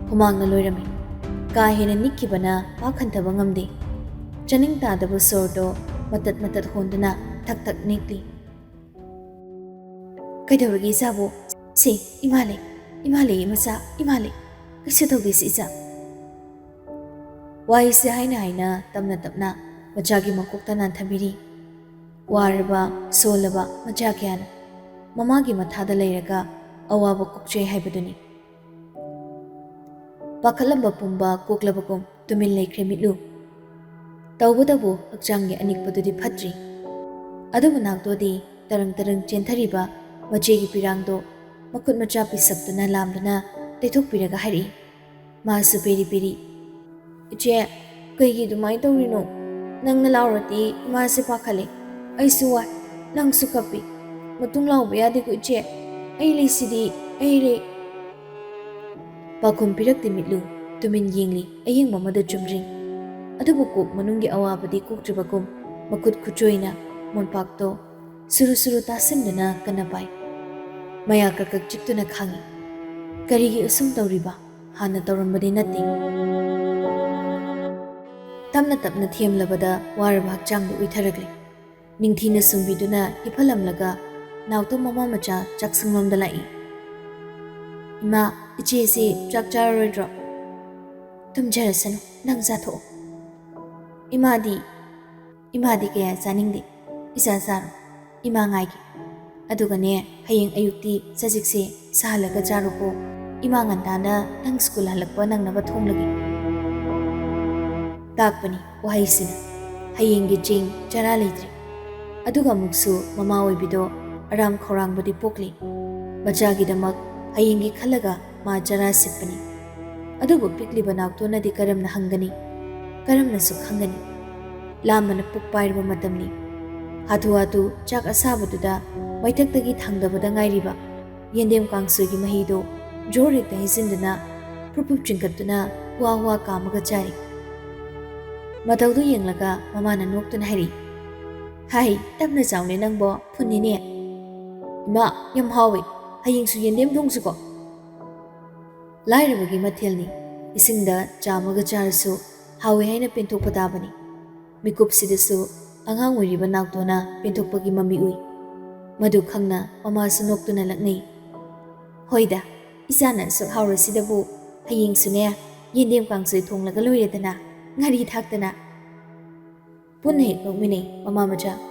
ꯍꯨꯃꯥꯡꯅ ꯂꯣꯏꯔꯝꯃꯤ꯫ ꯀꯥ ꯍꯦꯟꯅ ꯅꯤꯛꯈꯤꯕꯅ ꯄꯥꯛ ꯍꯟꯊꯕ ꯉꯝꯗꯦ꯫ ꯆꯥꯅꯤꯡ ꯇꯥꯗꯕ ꯁꯣꯔꯗꯣ ꯃꯇꯠ ꯃꯇꯠ ꯍꯣꯟꯗꯨꯅ ꯊꯛ ꯊꯛ ꯅꯤꯛꯂꯤ꯫ "ꯀꯩꯗꯧꯔꯒꯦ ꯏꯆꯥꯕꯨ?" "ꯁꯦ, ꯏꯃꯥ ꯂꯩ, ꯏꯃꯥ ꯂꯩ ꯃꯆꯥ, ꯏꯃꯥ ꯂꯩ꯫ ꯀꯩꯁꯨ ꯇꯧꯗꯦ ꯁꯤ ꯏꯆꯥ"꯫ ꯋꯥꯍꯩꯁꯦ ꯍꯥꯏꯅ ꯍꯥꯏꯅ ꯇꯞꯅ ꯇꯞꯅ ꯃꯆꯥꯒꯤ ꯃꯀꯣꯛꯇ ꯅꯥꯟꯊꯕꯤꯔꯤ꯫ ꯋꯥꯔꯕ, ꯁꯣꯜꯂꯕ ꯃꯆꯥ ꯀꯌꯥꯅ꯫ ꯃꯃꯥꯒꯤ ꯃꯊꯥꯗ ꯂꯩꯔꯒ ꯑꯋꯥꯕ ꯀꯣꯛꯆꯩ ꯍꯥꯏꯕꯗꯨꯅꯤ꯫ ꯄꯥꯈꯠꯂꯝꯕ ꯄꯨꯝꯕ ꯀꯣꯛꯂꯕꯒꯨꯝ ꯇꯨꯃꯤꯟ ꯂꯩꯈ꯭ꯔꯦ ꯃꯤꯠꯂꯨ꯫ ꯇꯧꯕꯇꯕꯨ ꯍꯛꯆꯥꯡꯒꯤ ꯑꯅꯤꯛꯄꯗꯨꯗꯤ ꯐꯠꯇ꯭ꯔꯤ꯫ ꯑꯗꯨꯕꯨ ꯅꯥꯎꯇꯣꯗꯤ ꯇꯔꯪ ꯇꯔꯪ ꯆꯦꯟꯊꯔꯤꯕ ꯃꯆꯦꯒꯤ ꯄꯤꯔꯥꯡꯗꯣ ꯃꯈꯨꯠ ꯃꯆꯥ ꯄꯤꯁꯛꯇꯨꯅ ꯂꯥꯝꯗꯨꯅ ꯇꯩꯊꯣꯛꯄꯤꯔꯒ ꯍꯥꯏꯔꯛꯏ꯫ ꯃꯥꯁꯨ ꯄꯦꯔꯤ ꯄꯦꯔꯤ, "ꯏꯆꯦ, ꯀꯩꯒꯤ ꯑꯗꯨꯃꯥꯏꯅ ꯇꯧꯔꯤꯅꯣ? ꯅꯪꯅ ꯂꯥꯎꯔꯗꯤ ꯏꯃꯥꯁꯦ ꯄꯥꯈꯠꯂꯦ꯫ ꯑꯩꯁꯨ ꯋꯥꯏ, ꯅꯪꯁꯨ ꯀꯞꯄꯤ꯫ ꯃꯇꯨꯡ ꯂꯥꯎꯕ ꯌꯥꯗꯦꯀꯣ ꯏꯆꯦ꯫ ꯑꯩ ꯂꯩꯁꯤꯗꯤ, ꯑꯩ ꯂꯩ꯫" ꯄꯥꯎꯈꯨꯝ ꯄꯤꯔꯛꯇꯦ ꯃꯤꯠꯂꯨ꯫ ꯇꯨꯃꯤꯟ ꯌꯦꯡꯂꯤ, ꯑꯌꯦꯡꯕ ꯑꯃꯗ ꯆꯨꯝꯗ꯭ꯔꯤꯡ꯫ ꯑꯗꯨꯕꯨ ꯀꯣꯛ ꯃꯅꯨꯡꯒꯤ ꯑꯋꯥꯕꯗꯤ ꯀꯣꯛꯇ꯭ꯔꯤꯕꯒꯨꯝ ꯃꯈꯨꯠ ꯈꯨꯠꯆꯣꯏꯅ ꯃꯣꯟꯄꯥꯛꯇꯣ ꯁꯨꯔꯨ ꯁꯨꯔꯨ ꯇꯥꯁꯤꯟꯗꯨꯅ ꯀꯟꯅ ꯄꯥꯏ꯫ ꯃꯌꯥ ꯀ꯭ꯔꯛ ꯀ꯭ꯔꯛ ꯆꯤꯛꯇꯨꯅ ꯈꯥꯡꯏ꯫ ꯀꯔꯤꯒꯤ ꯑꯁꯨꯝ ꯇꯧꯔꯤꯕ? ꯍꯥꯟꯅ ꯇꯧꯔꯝꯕꯗꯤ ꯅꯠꯇꯦ꯫ ꯇꯞꯅ ꯇꯞꯅ ꯊꯦꯝꯂꯕꯗ ꯋꯥꯔꯕ ꯍꯛꯆꯥꯡꯗꯨ ꯎꯏꯊꯔꯛꯂꯦ꯫ ꯅꯤꯡꯊꯤꯅ ꯁꯨꯝꯕꯤꯗꯨꯅ ꯍꯤꯞꯍꯜꯂꯝꯂꯒ ꯅꯥꯎꯇꯣ ꯃꯃꯥ ꯃꯆꯥ ꯆꯥꯛꯁꯪꯂꯣꯝꯗ ꯂꯥꯛꯏ꯫ "ꯏꯃꯥ, ꯏꯆꯦꯁꯤ ꯆꯥꯛ ꯆꯥꯔꯔꯣꯏꯗ꯭ꯔꯣ?" "ꯇꯨꯝꯖꯔꯁꯅꯨ, ꯅꯪ ꯆꯥꯊꯣꯛꯑꯣ꯫" "ꯏꯃꯥꯗꯤ?" "ꯏꯃꯥꯗꯤ ꯀꯌꯥ ꯆꯥꯅꯤꯡꯗꯦ꯫ ꯏꯆꯥ ꯆꯥꯔꯣ, ꯏꯃꯥ ꯉꯥꯏꯒꯦ꯫ ꯑꯗꯨꯒꯅꯦ, ꯍꯌꯦꯡ ꯑꯌꯨꯛꯇꯤ ꯆꯖꯤꯛꯁꯦ ꯁꯥꯍꯜꯂꯒ ꯆꯥꯔꯣꯀꯣ꯫ ꯏꯃꯥ ꯉꯟꯇꯥꯅ ꯅꯪ ꯁ꯭ꯀꯨꯜ ꯍꯜꯂꯛꯄ ꯅꯪꯅꯕ ꯊꯣꯡꯂꯒꯦ꯫" ꯇꯥꯛꯄꯅꯤ ꯋꯥꯍꯩꯁꯤꯅ꯫ ꯍꯌꯦꯡꯒꯤ ꯆꯦꯡ ꯆꯔꯥ ꯂꯩꯇ꯭ꯔꯦ꯫ ꯑꯗꯨꯒ ꯑꯃꯨꯛꯁꯨ ꯃꯃꯥ ꯑꯣꯏꯕꯤꯗꯣ ꯑꯔꯥꯝ ꯈꯧꯔꯥꯡꯕꯗꯤ ꯄꯣꯛꯂꯤ꯫ ꯃꯆꯥꯒꯤꯗꯃꯛ ꯍꯌꯦꯡꯒꯤ ꯈꯜꯂꯒ ꯃꯥ ꯆꯔꯥ ꯁꯤꯠꯄꯅꯤ꯫ ꯑꯗꯨꯕꯨ ꯄꯤꯛꯂꯤꯕ ꯅꯥꯎꯇꯣꯅꯗꯤ ꯀꯔꯝꯅ ꯍꯪꯒꯅꯤ? ꯀꯔꯝꯅꯁꯨ ꯈꯪꯒꯅꯤ? ꯂꯥꯝꯕꯅ ꯄꯨꯛ ꯄꯥꯏꯔꯕ ꯃꯇꯝꯅꯤ꯫ ꯍꯥꯊꯨ ꯍꯥꯊꯨ ꯆꯥꯛ ꯑꯁꯥꯕꯗꯨꯗ ꯃꯩꯊꯛꯇꯒꯤ ꯊꯥꯡꯗꯕꯗ ꯉꯥꯏꯔꯤꯕ ꯌꯦꯟꯗꯦꯝ ꯀꯥꯡꯁꯣꯏꯒꯤ ꯃꯍꯤꯗꯣ ꯖꯣꯔ ꯍꯦꯛꯇ ꯍꯩꯖꯤꯟꯗꯨꯅ ꯐ꯭ꯔꯨꯞ ꯐ꯭ꯔꯨꯞ ꯆꯤꯡꯈꯠꯇꯨꯅ ꯋꯥ ꯋꯥ ꯀꯥꯝꯃꯒ ꯆꯥꯔꯤ꯫ ꯃꯇꯧꯗꯨ ꯌꯦꯡꯂꯒ ꯃꯃꯥꯅ ꯅꯣꯛꯇꯨꯅ ꯍꯥꯏꯔꯤ, "ꯍꯥꯏ, ꯇꯞꯅ ꯆꯥꯎꯅꯦ ꯅꯪꯕꯣ, ꯐꯨꯟꯅꯤꯅꯦ꯫" "ꯏꯃꯥ, ꯌꯥꯝ ꯍꯥꯎꯋꯦ, ꯍꯌꯦꯡꯁꯨ ꯌꯦꯟꯗꯦꯝ ꯊꯣꯡꯁꯤꯀꯣ꯫" ꯂꯥꯏꯔꯕꯒꯤ ꯃꯊꯦꯜꯅꯤ, ꯏꯁꯤꯡꯗ ꯆꯥꯝꯃꯒ ꯆꯥꯔꯁꯨ ꯍꯥꯎꯋꯦ ꯍꯥꯏꯅ ꯄꯦꯟꯊꯣꯛꯄ ꯇꯥꯕꯅꯤ꯫ ꯃꯤꯀꯨꯞꯁꯤꯗꯁꯨ ꯑꯉꯥꯡ ꯑꯣꯏꯔꯤꯕ ꯅꯥꯎꯇꯣꯅ ꯄꯦꯟꯊꯣꯛꯄꯒꯤ ꯃꯃꯤ ꯎꯏ꯫ ꯃꯗꯨ ꯈꯪꯅ ꯃꯃꯥꯁꯨ ꯅꯣꯛꯇꯨꯅ ꯂꯛꯅꯩ꯫ "ꯍꯣꯏꯗ, ꯏꯆꯥꯅ ꯑꯁꯨꯛ ꯍꯥꯎꯔꯁꯤꯗꯕꯨ ꯍꯌꯦꯡꯁꯨꯅꯦ ꯌꯦꯟꯗꯦꯝ ꯀꯥꯡꯁꯣꯏ ꯊꯣꯡꯂꯒ ꯂꯣꯏꯔꯦꯗꯅ, ꯉꯥꯔꯤ ꯊꯥꯛꯇꯅ꯫" ꯄꯨꯟꯅ ꯍꯦꯛ ꯅꯣꯛꯃꯤꯟꯅꯩ ꯃꯃꯥ ꯃꯆꯥ꯫